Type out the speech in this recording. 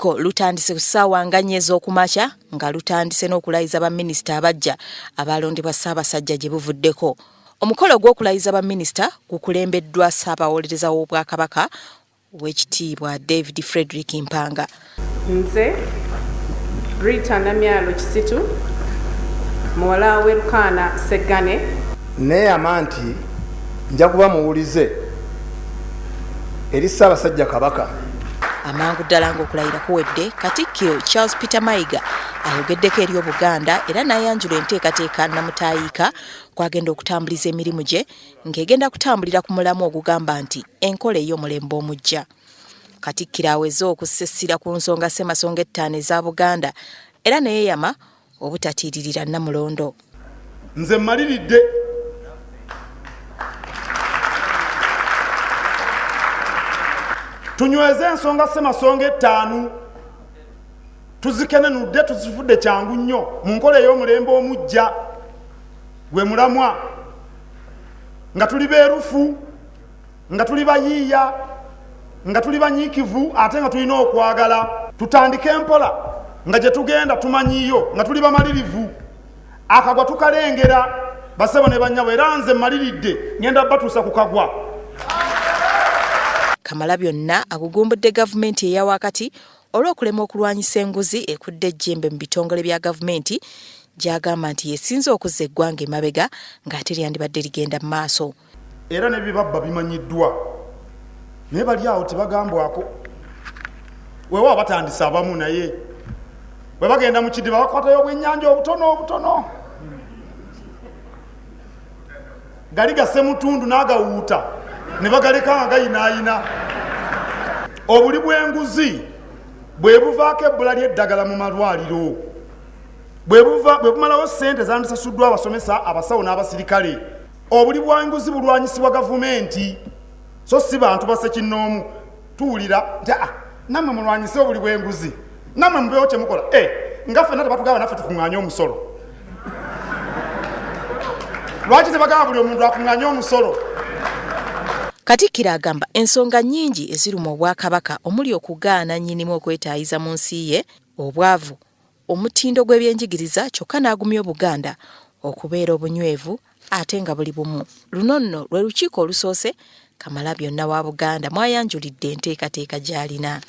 Olukiiko lutandise ku ssaawa nga nnya ez'okumakya nga lutandise n'okulayiza baminisita abaggya abalondebwa Ssaabasajja gye buvuddeko. Omukolo gw'okulayiza baminisita gukulembeddwa Ssaabawolereza w'Obwakabaka Oweekitiibwa David Frederick Mpanga. Nze Rita Namyalo Kisitu, muwala w'Erukaana Sseggane. Neeyama nti nja kuba muwulize eri Ssaabasajja Kabaka. Amangu ddala ng'okulayira kuwedde, Katikkiro Charles Peter Mayiga ayogeddeko eri Obuganda era n'ayanjula enteekateeka nnamutaayiika kw'agenda okutambuliza emirimu gye ng'egenda kutambulira ku mulamwa ogugamba nti enkola ey'omulembe omuggya. Katikkiro aweze okussa essira ku nsonga ssemasonga ettaano eza Buganda era ne yeeyama obutatiiririra Nnamulondo. Nze mmaliridde tunyweze ensonga ssemasonga ettaano tuzikenenudde tuzifudde kyangu nnyo mu nkola ey'omulembe omuggya gwe mulamwa nga tuli beerufu nga tuli bayiiya nga tuli banyiikivu ate nga tulina okwagala tutandike mpola nga gye tugenda tumanyiyo nga tuli bamalirivu akagwa tukalengera basebo ne banyabo era nze maliridde ngenda batuusa ku kagwa. Kamalabyonna agugumbudde gavumenti eya wakati olw'okulemwa okulwanyisa enguzi ekudde ejjembe mu bitongole bya gavumenti gy'agamba nti y'esinze okuzza eggwanga emabega ng'ate lyandibadde ligenda mu maaso. Era ne bye babba bimanyiddwa naye bali awo tebagambwako. Weewaawo batandise abamu naye bwe bagenda mu kidiba bakwatayo obwennyanja obutono obutono gali gasemutundu n'agawuuta ne bagaleka nga gayinaayina. Obuli bw'enguzi bwe buvaako ebbula ly'eddagala mu malwaliro, bwe bumalawo ssente ezandisasuddwa abasomesa, abasawo n'abasirikale. Obuli bw'enguzi bulwanyisibwa gavumenti so si bantu ba ssekinnoomu. Tuwulira nti ah, nammwe mulwanyise obuli bw'enguzi, nammwe mubeewo kye mukola. Eh, nga ffenna tebatugamba naffe tukuŋŋaanye omusolo. Lwaki tebagamba buli omuntu akuŋŋaanye omusolo? Katikkiro agamba ensonga nnyingi eziruma Obwakabaka omuli okugaana nnyinimu okwetaayiza mu nsi ye, obwavu, omutindo gw'ebyenjigiriza kyokka n'agumya Obuganda okubeera obunywevu ate nga buli bumu. Luno nno lwe lukiiko olusoose Kamalabyonna wa Buganda mw'ayanjulidde enteekateeka gy'alina.